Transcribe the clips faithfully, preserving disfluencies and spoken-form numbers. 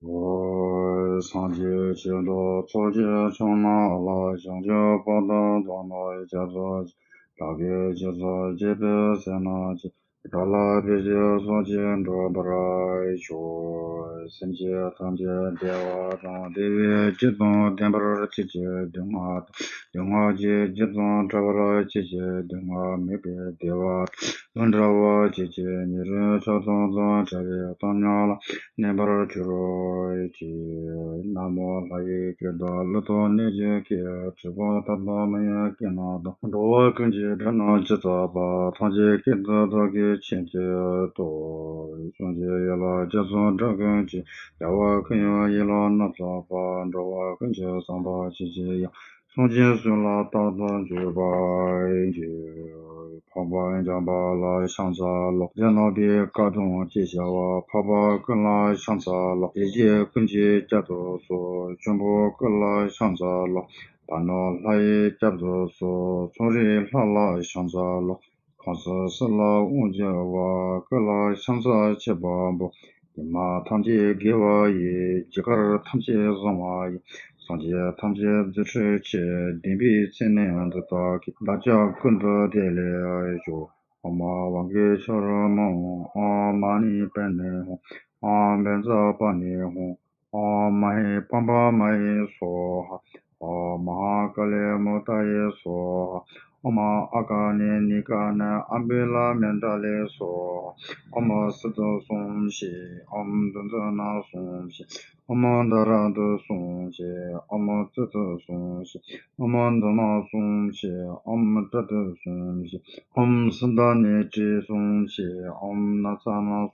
ཨོ། སངས་རྒྱས་ཆོས་མཆོག་ཚོགས་ཀྱི་མཆོག་རྣམས་ལ། བྱང་ཆུབ་བར་དུ་བདག་ནི་སྐྱབས་སུ་མཆི། བདག་གིས་ཆོས་ཚུལ་བགྱིས་པའི་ཚེ་ན་ཆོས། བདག་ལ་ཕན་ཕྱིར་སངས་རྒྱས་འགྲུབ་པར་ཤོག། སེམས་ཅན་ཐམས་ཅད་བདེ་བ་དང་བདེ་བའི་སྐྱིད་དང་ལྡན་པར་གྱུར་ཅིག། སྡུག་བསྔལ་དང་སྡུག་བསྔལ་གྱི་རྒྱུ་དང་བྲལ་བར་གྱུར་ཅིག། སྡུག་བསྔལ་མེད་པའི་བདེ་བ་དང་བྲལ་བར་གྱུར་ཅིག། ཉེ་རིང་ཆགས་སྡང་དང་བྲལ་བའི་བཏང་སྙོམས་ལ་གནས་པར་གྱུར་ཅིག། ན་མོ། ལྷ་ཡི་སྐད་དང་ཀླུ་དང་གནོད་སྦྱིན་སྐད། གྲུལ་བུམ་དག་དང་མི་ཡི་སྐད་རྣམས་དང་། འགྲོ་བ་ཀུན་གྱི་སྒྲ་རྣམས་ཇི་ཙམ་པ། ཐམས་ཅད་སྐད་དུ་བདག་གིས་ཆོས་བསྟན་ཏོ། གསུང་གཅིག་ཡན་ལག་བརྒྱ་གསུམ་སྒྲ་ཀུན་གཅིག། རྒྱལ་བ་ཀུན་དབྱངས་ཡན་ལག་རྣམ་གསུམ་པ། འགྲོ་བ་ཀུན་གྱི་བསམ་པ་ཇི་བཞིན་དབྱངས། གསུང་གཅིག་གསུང་ལ་རྟག་ཏུ་འཇུག་པར་འགྱུར། འཕགས་པ་འཇམ་དཔལ་ལ་ཕྱག་འཚལ་ལོ། རྒྱ་ནག་པའི་བཀའ་དང་ཅི་བྱ་བ། འཕགས་པ་ཀུན་ལ་ཕྱག་འཚལ་ལོ། ཡེ་ཤེས་ཀུན་གྱིས་བསྐྱབ་ཏུ་གསོལ། འབྱུང་པོ་ཀུན་ལ་ཕྱག་འཚལ་ལོ། བར་སྣང་ལྷ་ཡིས་བསྐྱབ་ཏུ་གསོལ། མཚུ་རའི་ལྷ་ལ་ཕྱག་འཚལ་ལོ། ཁམས་གསུམ་སྲིད་ལ་དབང་བསྒྱུར་བ། ཀུན་ལ་ཕྱག་འཚལ་མཆོད་པ་འབུལ། ཉི་མ་ཐམས་ཅད་དགེ་བ་ཡིས། རྒྱུ་སྐར་ཐམས་ཅད་བཟང་བ་ཡིས། སངས་རྒྱས་ཐམས་ཅད་རྫུ་འཕྲུལ་གྱིས། བདེན་པའི་མཚན་ཉིད་འདི་དག་གིས། བདག་ཅག་ཀུན་ཏུ་བདེ་ལེགས་ཤོག། ཨོཾ་ཨཱཿཧཱུྃ་ཕྱི་རོལ་མ། ཨོཾ་མ་ཎི་པདྨེ་ཧཱུྃ། ཨོཾ་བཛྲ་པཱ་ཎི་ཧཱུྃ། ཨོཾ་མ་ཧེ་པཾ་པ་མ་ཧེ་སྭཱ་ཧཱ། ཨོཾ་མ་ཧཱ་ཀཱ་ལེ་མུ་ཏ་ཡེ་སྭཱ་ཧཱ། ཨོཾ་ཨ་ག་ནེ་ནི་ག་ནེ་ཨ་བི་ལ་མནྡ་ལེ་སྭཱ་ཧཱ། ཨོཾ་སིདྡྷུ་སྭཱ་ཧཱ་ཤི། ཨོཾ་དྷཱུ་ཛུ་ན་སྭཱ་ཧཱ་ཤི། ཨོཾ་དྷ་ར་དྷུ་སྭཱ་ཧཱ་ཤི། ཨོཾ་ཙི་ཙི་སྭཱ་ཧཱ་ཤི། ཨོཾ་དྷཱུ་མ་སྭཱ་ཧཱ་ཤི། ཨོཾ་ཏྲ་ཏུ་སྭཱ་ཧཱ་ཤི། ཨོཾ་སུ་ད་ནི་ཏྲི་སྭཱ་ཧཱ་ཤི། ཨོཾ་ན་ཙ་ན་སྭཱ་ཧཱ་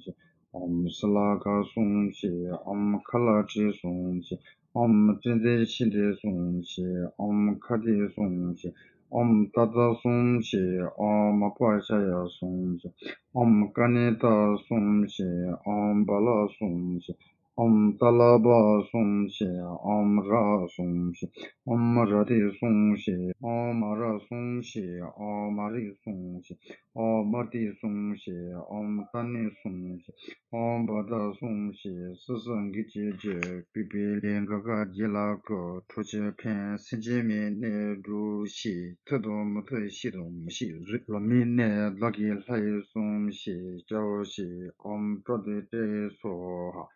ཤི། ཨོཾ་སི་ལ་ཀ་སྭཱ་ཧཱ་ཤི། ཨོཾ་ཁ་ལ་ཏྲི་སྭཱ་ཧཱ་ཤི། ཨོཾ་ཏྲི་ཏི་ཤི་ཏི་སྭཱ་ཧཱ་ཤི། ཨོཾ་ཁ་ཏི་སྭཱ་ཧཱ་ཤི། ཨོཾ་ཏ་ཙ་སྭཱ་ཧཱ་ཤི། ཨོཾ་མ་པ་ཤ་ཡ་སྭཱ་ཧཱ་ཤི། ཨོཾ་ཀ་ནི་ཏ་སྭཱ་ཧཱ་ཤི། ཨོཾ་བ་ལ་སྭཱ་ཧཱ་ཤི། ཨོཾ་ཏ་ལ་བ་སྭཱ་ཧཱ་ཤི། ཨོཾ་ར་སྭཱ་ཧཱ་ཤི། ཨོཾ་ར་ཏི་སྭཱ་ཧཱ་ཤི། ཨོཾ་མ་ར་སྭཱ་ཧཱ་ཤི། ཨོཾ་མ་རི་སྭཱ་ཧཱ་ཤི། ཨོཾ་མ་ཏི་སྭཱ་ཧཱ་ཤི། ཨོཾ་ཏ་ནི་སྭཱ་ཧཱ་ཤི། ཨོཾ་བ་ཏ་སྭཱ་ཧཱ་ཤི། སི་སི་གི་ཅི་ཇི། པི་པི་ལི་ག་ག་གི་ལ་གི། ཁྲོ་ཆུ་ཕན། སེམས་ཅན་མའི་གནས་སྒྲུབ་ཤིག། ཐུབ་དང་མི་ཐུབ་ཤེས་དང་མི་ཤེས་གཟིགས། ལོ་མའི་གནས་བདག་གི་ལྷ་ཡི་གསུང་ཞིག། སྐྱ་བོ་ཞིག། ཨོཾ་ཏྲ་ཏི་ཏྲ་ཡེ་སྭཱ་ཧཱ།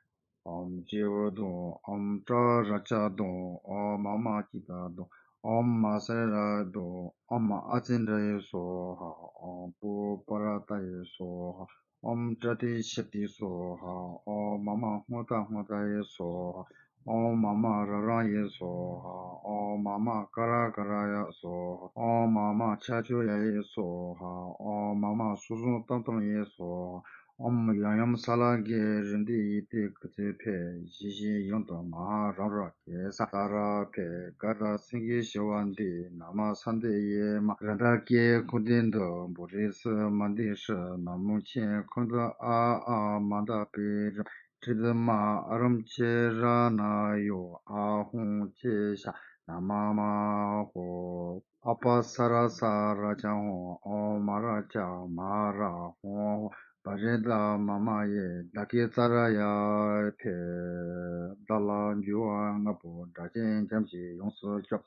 ཨོཾ་སྐྱེས་བུ་དང་། ཨོཾ་ཏྲ་ར་ཅ་དང་། ཨོཾ་མ་མ་ཀི་ཏ་དང་། ཨོཾ་མ་སེ་ར་དང་། ཨོཾ་ཨ་ཙི་ཏྲ་ཡེ་སྭཱ་ཧཱ། ཨོཾ་པུ་པ་ར་ཏ་ཡེ་སྭཱ་ཧཱ། ཨོཾ་ཏྲ་ཏི་ཤ་ཏི་སྭཱ་ཧཱ། ཨོཾ་མ་མ་ཧུ་ཏ་ཧུ་ཏ་ཡེ་སྭཱ་ཧཱ། ཨོཾ་མ་མ་ར་ར་ཡེ་སྭཱ་ཧཱ། ཨོཾ་མ་མ་ཀ་ར་ཀ་ར་ཡ་སྭཱ་ཧཱ། ཨོཾ་མ་མ་ཆ་ཆུ་ཡ་ཡེ་སྭཱ་ཧཱ། ཨོཾ་མ་མ་སུ་སུ་ཏམ་ཏམ་ཡེ་སྭཱ་ཧཱ། ཨོཾ་ཡམ་ཡམ་ས་ལ་གི་རི་འདི་ཡི་ཏི་ཀུ་ཙི་ཕེ། ཞི་ཞི་ཡོན་ཏུ་མ་ཧཱ་རམ་ར་གེ་ས་ཏ་ར་ཕེ། ག་ད་སེང་གེ་ཞི་བ་འདི། ན་མ་ས་འདི་ཡེ་མ་ར་ད་ཀེ་ཁུ་འདི་འདི། བུ་རི་སི་མ་འདི་ཧྲི། ན་མོ་ཆེ་ཁུ་འདི་ཨ་ཨ་མ་ད་པི་རི། ཏྲི་ཏི་མ་ཨ་རམ་ཆེ་ར་ན་ཡོ། ཨ་ཧོང་ཆེ་ཤ་ན་མ་མ་ཧོ། ཨ་པ་ས་ར་ས་ར་ཅ་ཧོ། ཨོ་མ་ར་ཅ་མ་ར་ཧོ། བ་རེ་ད་མ་མ་ཡེ། ད་ཀེ་ཙ་ར་ཡ་ཕེ། བདག་ལ་འབུལ་བ་ལྔ་པོ། སྒྲ་གཅན་འཁྱམས་ཤིང་ཡོངས་སུ་སྐྱོབ།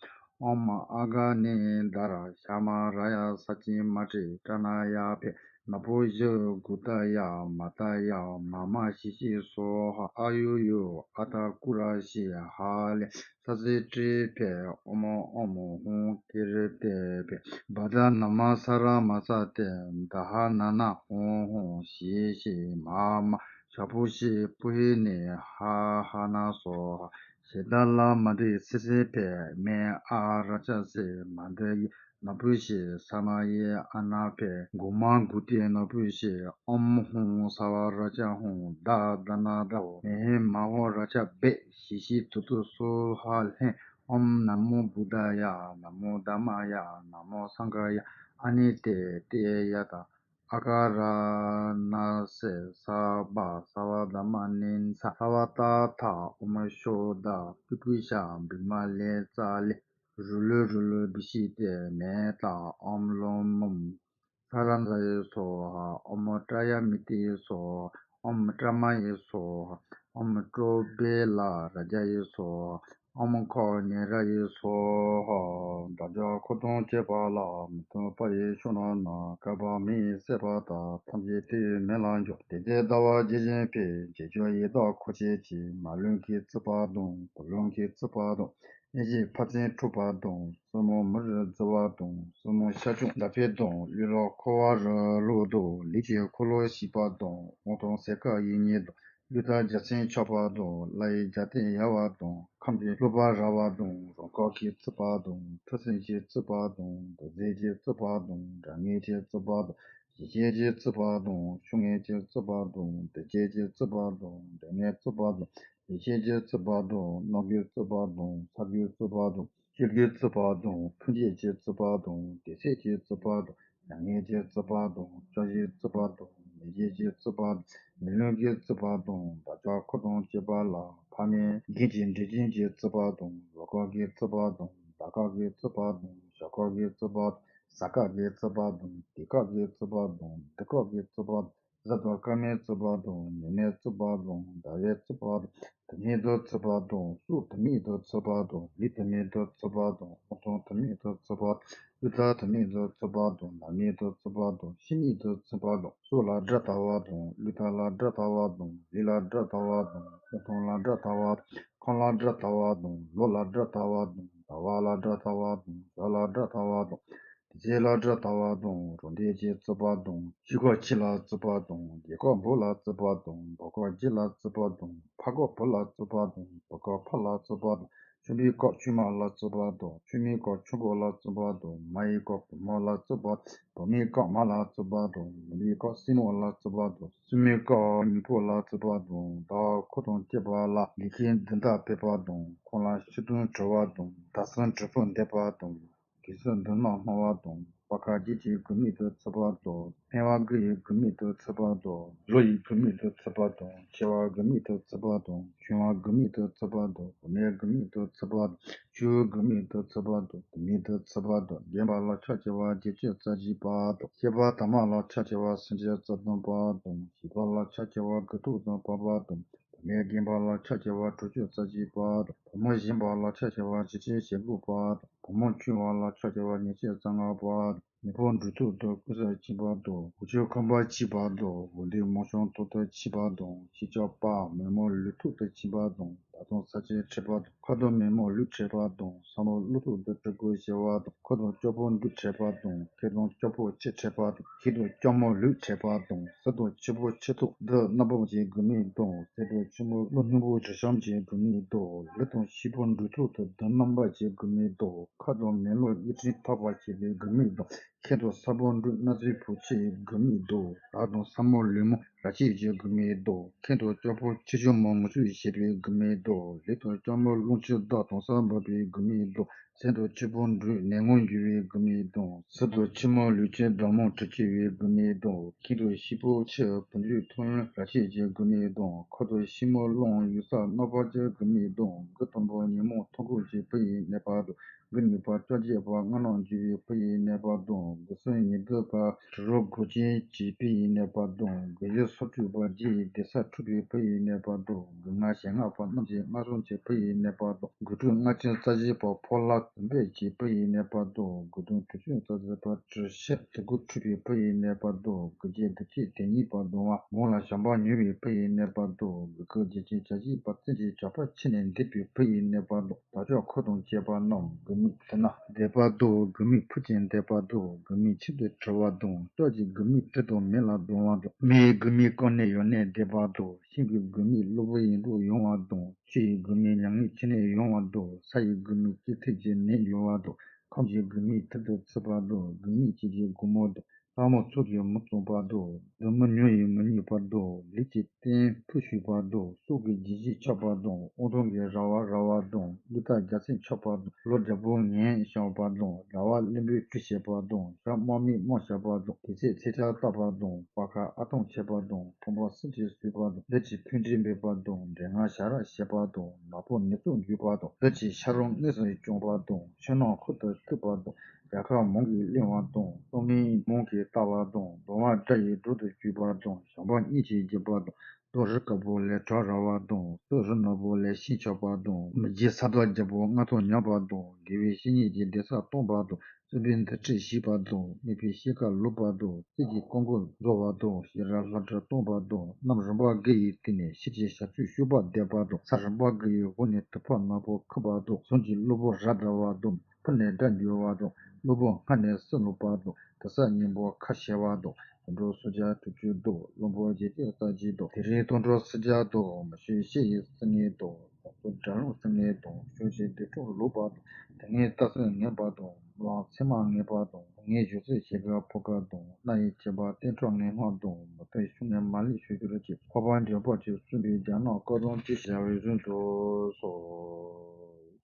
ཨོ་མ་ཨ་ག་ནི་ད་ར། ཤ་མ་ར་ཡ་ས་ཅི་མ་ཏྲི། ཏྲ་ན་ཡ་ཕེ། ན་པུ་ཤི་གུ་ཏ་ཡ། མ་ཏ་ཡ། མ་མ་ཤི་ཤི་སྭཱ་ཧཱ། ཨ་ཡུ་ཡུ། ཨ་ཏ་ཀུ་ར་ཤི། ཧ་ལེ། ས་སི་ཏྲི་ཕེ། ཨོ་མ་ཨོ་མ་ཧཱུྃ་ཏི་རི་ཏི་ཕེ། བ་ད་ན་མ་ས་ར་མ་ས་ཏེ། ད་ཧ་ན་ན་ཧོ་ཧོ། ཞི་ཞི་མ་མ། ཤ་པུ་ཤི་པུ་ཧི་ནི། ཧ་ཧ་ན་སྭཱ་ཧཱ། ཞེ་ད་ལ་མ་དི་སི་སི་ཕེ། མེ་ཨ་ར་ཅ་སི། མ་དི་ཡི། ན་པུ་ཤི་ས་མ་ཡེ་ཨ་ན་ཕེ། གུ་མ་གུ་ཏི་ན་པུ་ཤི། ཨོཾ་ཧཱུྃ་ས་བ་ར་ཅ་ཧཱུྃ། ད་ད་ན་ད་བོ། མེ་ཧེ་མ་ཧོ་ར་ཅ་བེ། ཞི་ཞི་ཏུ་ཏུ་སྭཱ་ཧཱ་ལྷན། ཨོཾ་ན་མོ་བུདྡྷཱ་ཡ། ན་མོ་དྷརྨཱ་ཡ། ན་མོ་སངྒྷཱ་ཡ། ཨ་ནི་ཏེ་ཏེ་ཡ་ད། ཨ་ཀ་ར་ན་སེ་ས་བ། ས་བ་ད་མ་ནི་ས། ས་བ་ཏ་ཐ། ཨོཾ་ཤོ་དྷ། པི་པུ་ཤ། བི་མ་ལེ་ཙ་ལེ། རུ་ལུ་རུ་ལུ་བི་ཤི་ཏེ་མེ་ཏ། ཨོཾ་ལོ་མོམ་ས་ར་ཛ་ཡེ་སྭཱ་ཧཱ། ཨོཾ་ཏྲ་ཡ་མི་ཏི་སྭཱ་ཧཱ། ཨོཾ་པྲ་མ་ཡེ་སྭཱ་ཧཱ། ཨོཾ་ཀྲོ་བེ་ལ་རཱ་ཛ་ཡེ་སྭཱ་ཧཱ། ཨོཾ་ཁ་ཉེ་ར་ཡེ་སྭཱ་ཧཱ། དགྲ་ཇག་འཁོར་དང་བཅས་པ་ལ། མི་མཐུན་པ་ཡི་ཕྱོགས་རྣམས་ན། བསྐལ་པ་མེ་ཡིས་བསྲེགས་པ་ལྟར། ཐམས་ཅད་དེ་ཡི་མེ་ལ་འགྱུར། དེ་ཚེ་ཟླ་བ་རྒྱས་བཞིན་པས། འབྱེད་འཇོག་ཡི་དྭགས་འཁོར་བཅས་ཀྱིས། མ་ལུས་ཀྱི་རྩིག་པ་དང་། བུ་ལོན་གྱི་རྩིག་པ་དང་། གཡས་བཞི་འཕར་ཚད་འཁྲུགས་པ་དང་། སྲིན་མོ་མི་རུ་རྫི་བ་དང་། སྲིན་མོ་ཤ་ཆང་འདར་བྱེད་དང་། ལུས་ལ་འཁོར་བ་རུ་ལོག་དང་། ལུས་ཀྱི་འཁོར་ལོ་ཞིག་པ་དང་། དབང་ཐང་སེར་ཀ་ཡིག་གཉིས་དང་། ཀླུ་རྟ་རྒྱལ་མཚན་ཆགས་པ་དང་། ལྷ་ཡི་རྒྱལ་མཚན་ཡལ་བ་དང་། ཁམས་ཀྱི་རློབ་པ་རལ་བ་དང་། རང་འཁོར་གྱི་རྩིག་པ་དང་། ཁྲོ་སེམས་ཀྱི་རྩིག་པ་དང་། འདུ་འཛི་གྱི་རྩིག་པ་དང་། དགྲ་ངན་གྱི་རྩིག་པ་དང་། ཞི་ཞིང་གི་རྩིག་པ་དང་། ཕྱོགས་ངན་གྱི་རྩིག་པ་དང་། སྡིག་ཅན་གྱི་རྩིག་པ་དང་། འདྲེ་ངན་རྩིག་པ་དང་། ཡེ་ཤེས་ཀྱི་རྩིག་པ་དང་། རྣམ་ཀུན་རྩིག་པ་དང་། ཚ་ཀུན་རྩིག་པ་དང་། སྐྱེ་རྒུའི་རྩིག་པ་དང་། འཕེན་བྱེད་ཀྱི་རྩིག་པ་དང་། བདེ་གསལ་གྱི་རྩིག་པ་དང་། མྱ་ངན་གྱི་རྩིག་པ་དང་། སྐྱོ་ཤས་རྩིག་པ་དང་། མི་བརྗེད་ཀྱི་རྩིག་པ་དང་། མི་ལུས་ཀྱི་རྩིག་པ་དང་། དགྲ་ཇག་འཁོར་དང་བཅས་པ་ལ། ཕ་མའི་རྒན་གྱི་འབྲས་སྐྱོན་གྱི་རྩིག་པ་དང་། ལོ་ཀ་གི་རྩིག་པ་དང་། ཟླ་ཀ་གི་རྩིག་པ་དང་། ཞག་ཀ་གི་རྩིག་པ་དང་། གཟའ་སྐར་གྱི་རྩིག་པ་དང་། དུས་སྐར་གྱི་རྩིག་པ་དང་། དུས་སྐབས་ཀྱི་རྩིག་པ་དང་། གཟའ་དང་སྐར་མའི་རྩིག་པ་དང་། ཉི་མའི་རྩིག་པ་དང་། ཟླ་བའི་རྩིག་པ་དང་། དུས་མིན་དུ་རྩིག་པ་དང་། སྲོག་དུས་མིན་དུ་རྩིག་པ་དང་། ལུས་དུས་མིན་དུ་རྩིག་པ་དང་། དབང་ཐང་དུས་མིན་དུ་རྩིག་པ་དང་། ཀླུ་རྟ་དུས་མིན་དུ་རྩིག་པ་དང་། ནད་མིན་དུ་རྩིག་པ་དང་། ཤི་མིན་དུ་རྩིག་པ་དང་། སྲོག་ལ་དགྲ་ལྟ་བ་དང་། ཀླུ་རྟ་ལ་དགྲ་ལྟ་བ་དང་། ལུས་ལ་དགྲ་ལྟ་བ་དང་། དབང་ཐང་ལ་དགྲ་ལྟ་བ་དང་། ཁམས་ལ་དགྲ་ལྟ་བ་དང་། ལོ་ལ་དགྲ་ལྟ་བ་དང་། ཟླ་བ་ལ་དགྲ་ལྟ་བ་དང་། ཟླ་ལ་དགྲ་ལྟ་བ་དང་། དུས་ཚོད་ལ་དགྲ་ལྟ་བ་དང་། རང་འདོད་ཀྱི་རྩིག་པ་དང་། ཕྱི་ཁ་ཕྱི་ལ་རྩིག་པ་དང་། རྒྱལ་ཁ་འབོ་ལ་རྩིག་པ་དང་། འབོ་ཁ་རྒྱལ་ལ་རྩིག་པ་དང་། ཕ་ཁ་བུ་ལ་རྩིག་པ་དང་། བུ་ཁ་ཕ་ལ་རྩིག་པ་དང་། ཆུང་མའི་ཁ་ཆུང་མ་ལ་རྩིག་པ་དང་། ཆུང་མའི་ཁ་ཆུང་བུ་ལ་རྩིག་པ་དང་། མ་ཡི་ཁ་བུ་མོ་ལ་རྩིག་པ། བུ་མོའི་ཁ་མ་ལ་རྩིག་པ་དང་། མོ་ཡི་ཁ་སྲིང་མོ་ལ་རྩིག་པ་དང་། སྲིང་མོའི་ཁ་མེས་པོ་ལ་རྩིག་པ་དང་། ཟླ་བ་འཁོར་དང་བཅས་པ་ལ། ལས་ཀྱི་འདུན་ཟླ་འབེབས་པ་དང་། ཁོང་ལ་ཕྱི་དོན་གྲོལ་བ་དང་། ཟླ་གསུམ་དྲིལ་བུ་འདེབས་པ་དང་། གེགས་སེལ་མདུན་ནག་སྣང་བ་དང་། པ་ཁ་རྒྱལ་གྱི་དགུ་མིག་ཏུ་ཚུད་པ་དང་། སྨེ་བ་དགུ་ཡི་དགུ་མིག་ཏུ་ཚུད་པ་དང་། ལོ་ཡི་དགུ་མིག་ཏུ་ཚུད་པ་དང་། མཆེ་བ་དགུ་མིག་ཏུ་ཚུད་པ་དང་། གཞོང་བ་དགུ་མིག་ཏུ་ཚུད་པ་དང་། སྒོ་མའི་དགུ་མིག་ཏུ་ཚུད་པ་དང་། ཕྱི་དགུ་མིག་ཏུ་ཚུད་པ་དང་། དུས་མིན་ཏུ་ཚུད་པ་དང་། བརྒྱན་པ་ལ་ཕྱག་བྱ་བ་བརྒྱད་ཅུ་རྩ་བཞི་པ་དང་། བཤད་པ་དང་མ་ལ་ཕྱག་བྱ་བ་སུམ་ཅུ་རྩ་བདུན་པ་དང་། ཞིག་པ་ལ་ཕྱག་བྱ་བ་དགུ་ཐོག་ཏུ་བབས་པ་དང་། བུད་མེད་བརྒྱན་པ་ལ་ཕྱག་བྱ་བ་དྲུག་ཅུ་རྩ་གཅིག་པ་དང་། བུ་མོ་བཞེངས་པ་ལ་ཕྱག་བྱ་བ་བཞི་བཅུ་ཞེ་དགུ་པ་དང་། བུ་མོ་འཁྱུད་པ་ལ་ཕྱག་བྱ་བ་ཉི་ཤུ་རྩ་ལྔ་པ་དང་། མེ་ཕོ་འབྲུག་ཐོག་ཏུ་ཀུན་སེལ་ཕྱིན་པ་དང་། འོག་ཆོས་ཁང་པ་ཕྱིན་པ་དང་། འོག་མདུན་མོ་གཤམ་ཐོག་ཏུ་ཕྱིན་པ་དང་། ཕྱི་ལྕགས་པ་མེ་མོ་ལུས་ཐོག་ཏུ་ཕྱིན་པ་དང་། ད་དུང་ས་ཆེན་ཁྲི་པ་དང་། ཁ་དོག་མེ་མོ་ལུས་ཁྲིད་པ་དང་། ས་མོ་ཀླུ་ཐོག་ཏུ་གྲི་གུ་བྱེད་པ་དང་། ཁ་དོག་སྐྱོགས་པོ་འབྲུག་ཁྲིད་པ་དང་། ཁ་དོག་སྐྱོགས་པོ་ཁྱི་ཁྲིད་པ་དང་། ཁ་དོག་སྐྱོགས་མོ་ལུས་ཁྲིད་པ་དང་། ས་དོག་ཆུ་བོ་ཆུ་ཐོག་འདི་རྣམ་པ་ཅན་དགུ་མིག་དང་། ས་དོག་ཆུ་མོ་ཀླུ་སྣུམ་པོ་རི་གཤམ་ཅན་དགུ་མིག་དང་། ལུས་དང་ཕྱི་པོ་འབྲུག་ཐོག་ཏུ་འདི་རྣམ་པ་ཅན་དགུ་མིག་དང་། ཁ་དོག་མེ་ལོང་གཡུ་ཕྲེང་ཐག་པ་ཆད་པའི་དགུ་མིག་དང་། ཁ་དོག་ས་པོ་འབྲུག་སྣ་རྩེ་ཕོ་ཆེ་དགུ་མིག་དང་། ར་དང་ས་མོ་ལུས་མོ་ར་ཆད་ཅན་དགུ་མིག་དང་། ཁ་དོག་སྐྱོགས་པོ་ཆེ་ཆུང་མོ་ངུ་ཚུལ་ཞེས་པའི་དགུ་མིག་དང་། ལུས་དང་སྐྱོགས་མོ་རླུང་ཆུ་ཟླ་དང་ས་འབབ་པའི་དགུ་མིག་དང་། ས་དོག་ཆུ་བོ་འབྲུག་ནད་ངོ་འགྱུར་བའི་དགུ་མིག་དང་། ས་དོག་ཆུ་མོ་ལུས་ཅན་སྡོང་མོ་གྲི་ཆད་པའི་དགུ་མིག་དང་། ཁ་དོག་ཤི་པོ་ཆུ་བུ་འབྲུག་ཐོག་ལོན་ར་ཆད་ཅན་དགུ་མིག་དང་། ཁ་དོག་ཤི་མོ་རླུང་ཡུག་ས་སྣ་པ་ཅན་དགུ་མིག་དང་། དགུ་དང་པོ་ཉོན་མོངས་མཐོང་ཁུག་ཅན་བུ་ཡི་ནད་པ་དང་། དགུ་གཉིས་པ་བཅོ་བརྒྱད་པ་སྔ་ནང་འགྱུར་བའི་བུ་ཡི་ནད་པ་དང་། དགུ་གསུམ་ཉི་ཤུ་པ་དྲི་རོ་དགུག་ཅན་གྱི་བུ་ཡི་ནད་པ་དང་། དགུ་བཞི་སོ་དྲུག་པ་རྗེ་ཡི་སྡེ་ས་འཁྲུགས་པའི་བུ་ཡི་ནད་པ་དང་། དགུ་ལྔ་ཞེ་ལྔ་པ་རྣམ་ཤེས་ལྔ་ཟུང་གི་བུ་ཡི་ནད་པ་དང་། དགུ་དྲུག་ལྔ་བཅུ་རྩ་བཞི་པ་ཕོ་ལྷ་དུམ་བུ་གི་བུ་ཡི་ནད་པ་དང་། དགུ་བདུན་དྲུག་ཅུ་རྩ་གསུམ་པ་དྲི་ཤ་དུག་ཁུ་འཁྲུགས་པའི་བུ་ཡི་ནད་པ་དང་། དགུ་བརྒྱད་བདུན་ཅུ་དོན་གཉིས་པ་གདོང་བ་མོ་ལ་ཞགས་པ་མྱུར་བའི་བུ་ཡི་ནད་པ་དང་། དགུ་དགུ་བརྒྱད་ཅུ་གྱ་བཞི་པ་བཙན་གྱི་ཇག་པ་ཁྱི་ནས་འདེད་པའི་བུ་ཡི་ནད་པ་དང་། དག་ཅོག་འཁོར་དང་བཅས་པ་རྣམས་དགུ་མིག་དེ་ན་འདེད་པ་དང་། དགུ་མིག་ཕུ་ཅན་འདེད་པ་དང་། དགུ་མིག་ཁྱིམ་དུ་འཁྲུ་བ་དང་། ལྕགས་ཀྱི་དགུ་མིག་གྲི་དང་མེ་ལ་སྡང་བ་དང་། མེ་ཡི་དགུ་མིག་རྐང་ནས་ཡོང་ནས་འདེད་པ་དང་། ཤིང་གི་དགུ་མིག་གློ་བུར་ཡིད་འཕྲོག་ཡོང་བ་དང་། ཆུ་ཡི་དགུ་མིག་མྱ་ངན་ཁྱི་ནས་ཡོང་བ་དང་། ས་ཡི་དགུ་མིག་ལྕི་ཐིགས་ཀྱི་ནད་ཡོང་བ་དང་། ཁམས་ཀྱི་དགུ་མིག་ཐིག་ཏུ་ཚུད་པ་དང་། དགུ་མིག་གཅིག་གི་དགུང་མོ་དང་། ལྷ་མོ་ཚོགས་ཀྱིས་མི་གཙང་བ་དང་། བདུད་མོ་ཉོན་ཡིས་མི་མཉེས་པ་དང་། ལུས་ཀྱི་རྟེན་ཕུ་ཞུས་པ་དང་། སྲོག་གི་རྒྱུད་བཞི་ཆགས་པ་དང་། དབང་ཐང་གི་ར་བ་རལ་བ་དང་། ཀླུ་རྟ་རྒྱལ་མཚན་ཆགས་པ་དང་། ལོ་བརྒྱ་པོ་ངན་བྱུང་བ་དང་། ཟླ་བ་གླིང་བུའི་སྤྲུལ་བྱེད་པ་དང་། ཞག་དམར་མིག་དམར་བྱ་བ་དང་། དུས་ཚོད་ཚེས་གྲངས་བཏགས་པ་དང་། པ་ཁ་ཨ་ཐང་ཆད་པ་དང་། ཕོ་མོ་སུམ་ཅུ་ཟུག་པ་དང་། བདུད་ཀྱི་འཕྲིན་བྲིས་འབེབས་པ་དང་། འདྲེ་ལྔ་ཞབས་ར་བཤད་པ་དང་། ནག་པོ་ནད་ཚོགས་འཇུག་པ་དང་། བདུད་ཀྱི་ཤ་རོགས་དངོས་སུ་བྱུང་བ་དང་། ཆུ་ནང་ཁུར་དུ་བཏུད་པ་དང་། རྒྱལ་ཁབ་མང་གིས་གླེང་བ་དང་། སྟོང་མིན་མང་གིས་བལྟ་བ་དང་། གདོང་བ་དགྲ་ཡིས་སྒྲོག་ཏུ་བཅུག་པ་དང་། བྱམས་པ་སྙིང་རྗེས་འཇིགས་པ་དང་། རྡོ་རི་དཀར་པོ་ལས་གྲགས་ར་བ་དང་། སྲོག་རི་ནག་པོ་ལས་ཤིང་ཆགས་པ་དང་། མི་རྗེ་ས་བདག་རྒྱལ་པོ་མངའ་ཐང་ཉམས་པ་དང་། དགེ་བའི་བཤེས་གཉེན་གྱི་གདན་ས་སྟོངས་པ་དང་། རྩོད་པའི་འདུ་ཁྲིད་ཞིག་པ་དང་། སྨད་པའི་ཤེལ་དཀར་ལུག་པ་དང་། རྩིས་ཀྱི་ཀོང་པོ་རྫོགས་པ་དང་། ཤེས་རབ་ལྷ་སྒྲ་སྟོང་པ་དང་། གནམ་རིམ་པ་དགུ་ཡི་སྟེང་ནས་ཤེས་བྱའི་ཞབས་ཀྱུ་གཤོག་པ་བརྡེག་པ་དང་། ས་རིམ་པ་དགུ་ཡི་འོག་ནས་ཐུབ་པ་ནག་པོ་ཁུག་པ་དང་། ཟངས་ཀྱི་གློ་བུར་རྭ་བརྡབ་པ་དང་། ཕུར་ནས་སྒྲ་འཇུ་བ་དང་། གློ་བུར་སྔ་ནས་སྲི་ལོག་པ་དང་། དུར་ས་གཉན་པོ་ཁ་ཕྱེ་བ་དང་། ཟླུམ་པོ་སུམ་བརྒྱ་དྲུག་ཅུ་དང་། བློན་པོ་བརྒྱད་ཅུ་རྩ་གཅིག་དང་། དེ་རིང་སྟོང་ཕྲག་སུམ་བརྒྱ་དང་། མི་ཤེས་ཤེས་ཡིན་སྲིད་ངེས་དང་། ལོངས་སྤྱོད་དགྲ་ལྷུང་སྲིད་ངེས་དང་། ཕྱོགས་བཞིའི་སྡིག་སྲོག་ལོག་པ་དང་། དེ་སྔའི་རྟགས་གསལ་ངེས་པ་དང་། ལམ་མཚན་མ་ངེས་པ་དང་། ངེས་བཞུགས་ཚེ་ཞིག་གི་ཕོ་ཁ་དང་། སྣ་ཡི་བྱེད་པ་བསྟན་འཕྲོག་ངན་སྔགས་དང་། མུ་སྟེགས་ཤུགས་ངན་མ་ལུས་ཞུ་གྱུར་ཅིག། འཕགས་པ་འཇམ་དཔལ་གྱིས་གསུངས་པའི་རྒྱ་ནག་བཀའ་དྲིན་ཅེས་བྱ་བའི་རིམ་གྲོ་སོ།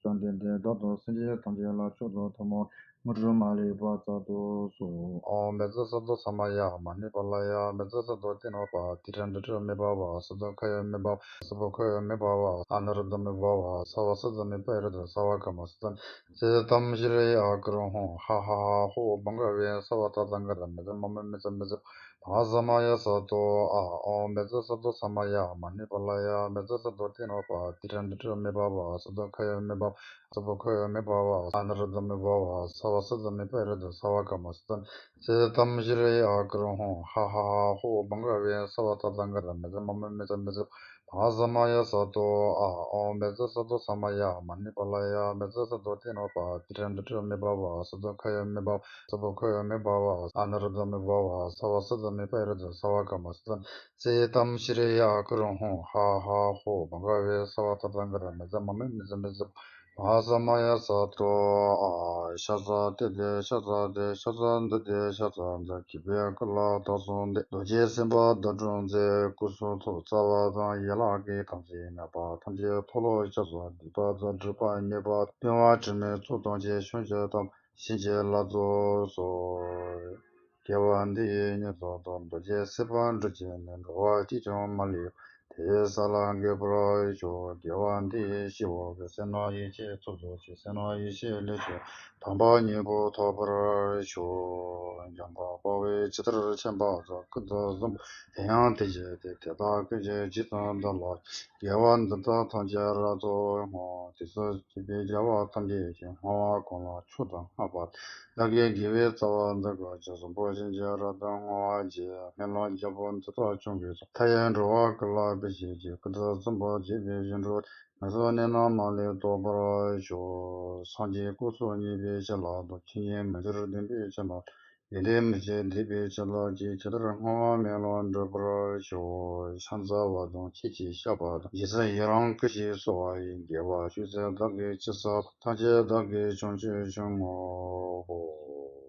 བཅོམ་ལྡན་འདས་བདག་དང་སེམས་ཅན་ཐམས་ཅད་ལ་མཆོག་ཏུ་ཐུན་མོང་དངོས་གྲུབ་མ་ལུས་པ་སྩལ་དུ་གསོལ། ཨོཾ་མེ་ཙི་སཏྭ་ས་མ་ཡ། མ་ཎི་པཱ་ལ་ཡ། མེ་ཙི་སཏྭ་ཏི་ནོ་པ། ཏི་སྒྲ་འབྲུ་དྲུག་མེ་བྷ་ཝ། སཏྭ་ཁ་ཡ་མེ་བྷ་ཝ། སྤུ་ཁ་ཡ་མེ་བྷ་ཝ། ཨ་ནཱ་རུ་དྷ་མེ་བྷ་ཝ། སརྦ་སཏྭ་མེ་པ་རི་ཏ། སརྦ་ཀརྨ་སཏྭ། ཙི་ཏམ་ཤྲི་ཡ་ཀ་རུ་ཧཱུྃ། ཧ་ཧ་ཧ་ཧོ། བྷ་ག་བེ་སརྦ་ཏ་ཐཱ་ག་ཏ་མེ་ཙི་མ་མེ་མེ་ཙི་མེ་ཙི་མ་ཧཱ་ས་མ་ཡ་སཏྭ། ཨ། ཨོཾ་མེ་ཙི་སཏྭ་ས་མ་ཡ། མ་ཎི་པཱ་ལ་ཡ། མེ་ཙི་སཏྭ་ཏི་ནོ་པ། ཏི་སྒྲ་འབྲུ་དྲུག་མེ་བྷ་ཝ། སཏྭ་ཁ་ཡ་མེ་བྷ་ཝ། སྤུ་ཁ་ཡ་མེ་བྷ་ཝ། ཨ་ནཱ་རུ་དྷ་མེ་བྷ་ཝ། སརྦ་སཏྭ་མེ་པ་རི་ཏ། སརྦ་ཀརྨ་སཏྭ། ཙི་ཏམ་ཤྲི་ཡ་ཀ་རུ་ཧཱུྃ། ཧ་ཧ་ཧ་ཧོ། བྷ་ག་བེ་སརྦ་ཏ་ཐཱ་ག་ཏ་མེ་ཙི་མ་མེ་མེ་ཙི་མེ་ཙི་མ་ཧཱ་ས་མ་ཡ་སཏྭ། ཨ། ཨོཾ་མེ་ཙི་སཏྭ་ས་མ་ཡ། མ་ཎི་པཱ་ལ་ཡ། མེ་ཙི་སཏྭ་ཏི་ནོ་པ། ཏི་སྒྲ་འབྲུ་དྲུག་མེ་བྷ་ཝ། སཏྭ་ཁ་ཡ་མེ་བྷ་ཝ། སྤུ་ཁ་ཡ་མེ་བྷ་ཝ། ཨ་ནཱ་རུ་དྷ་མེ་བྷ་ཝ། སརྦ་སཏྭ་མེ་པ་རི་ཏ། སརྦ་ཀརྨ་སཏྭ། ཙི་ཏམ་ཤྲི་ཡ་ཀ་རུ་ཧཱུྃ། ཧ་ཧ་ཧོ། བྷ་ག་བེ་སརྦ་ཏ་ཐཱ་ག་ཏ་མེ་ཙི་མ་མེ་མེ་ཙི་མེ་ཙི་མ་ཧཱ་ས་མ་ཡ་སཏྭ། ཨ། ཤ་ཟ་སྟེ་སྟེ་ཤ་ཟ་སྟེ། ཤ་ཟ་འདི་སྟེ་ཤ་ཟ་འདི། སྐྱིད་པའི་ཀུན་ལ་དག་སོང་སྟེ། རྡོ་རྗེ་སེམས་དཔའ་བདག་སྒྲུབ་མཛད། སྐུ་གསུང་ཐུགས་རྩ་བ་དང་། ཡན་ལག་གི་དམ་ཚིག་ཉམས་པ་ཐམས་ཅད་མཐོལ་ལོ་བཤགས་སོ། སྡིག་པ་དང་སྒྲིབ་པ་ཉེས་པ་སྨྲ་བ་དྲི་མེད་ཚོགས་དང་བཅས། བྱང་ཆུབ་ཐོབ་བྱིན་གྱིས་བརླབ་ཏུ་གསོལ། དགེ་བ་འདི་ཡིས་ཉེར་ཐོབ་ཏུ། རྡོ་རྗེ་སེམས་དཔའ་འགྲུབ་ཀྱི་ནི། འགྲོ་བ་གཅིག་ཀྱང་མ་ལུས་པ། དེ་ཡི་ས་ལ་འགོད་པར་ཤོག། དགེ་བ་འདི་ཡིས་སྐྱེ་བོ་ཀུན། བསོད་ནམས་ཡེ་ཤེས་ཚོགས་རྫོགས་ཤིང་། བསོད་ནམས་ཡེ་ཤེས་ལས་བྱུང་བའི། དམ་པ་སྙིང་པོ་ཐོབ་པར་ཤོག། འཇམ་དཔལ་དཔའ་བོས་ཇི་ལྟར་མཁྱེན་པ་དང་། ཀུན་ཏུ་བཟང་པོ་དེ་ཡང་དེ་བཞིན་ཏེ། དེ་དག་ཀུན་གྱི་རྗེས་སུ་བདག་སློབ་ཅིང་། དགེ་བ་འདི་དག་ཐམས་ཅད་རབ་ཏུ་བསྔོ། དུས་གསུམ་གཤེགས་པའི་རྒྱལ་བ་ཐམས་ཅད་ཀྱིས། བསྔོ་བ་གང་ལ་མཆོག་ཏུ་བསྔགས་པ་དེས། བདག་གིས་དགེ་བའི་རྩ་བ་འདི་བསྐང་ཞིང་། བཟང་པོ་སེམས་ཀྱི་རབ་ཏུ་བསྔོ་བ་བགྱི། སྨོན་ལམ་རྒྱལ་པོ་འདི་དག་བསྐྱང་གིས་སོ། མཐའ་ཡས་འགྲོ་བ་ཀུན་ལ་ཕན་བྱེད་ཅིང་། ཀུན་ཏུ་བཟང་པོ་སྤྱད་པའི་བྱང་ཆུབ་ཏུ། ངན་སོང་གནས་རྣམས་མ་ལུས་ཐོབ་པར་ཤོག། སངས་རྒྱས་སྐུ་གསུམ་བརྙེས་པའི་བྱིན་རླབས་དང་། ཆོས་ཉིད་མི་འགྱུར་བདེན་པའི་བྱིན་རླབས་དང་། ཡོན་ཏན་མི་ཤིགས་སྡིག་པའི་བྱིན་རླབས་ཀྱིས། ཇི་ལྟར་བསྔོ་བ་སྨོན་ལམ་འགྲུབ་པར་ཤོག། ཕྱག་འཚལ་བ་དང་ཆོས་ཀྱི་བཤགས་པ་དང་། རྗེས་སུ་ཡི་རང་བསྐུལ་ཞིང་གསོལ་བ་ཡི། དགེ་བ་ཅུང་ཟད་བདག་གིས་ཅི་བསགས་པ། ཐམས་ཅད་བདག་གིས་བྱང་ཆུབ་ཕྱིར་བསྔོའོ།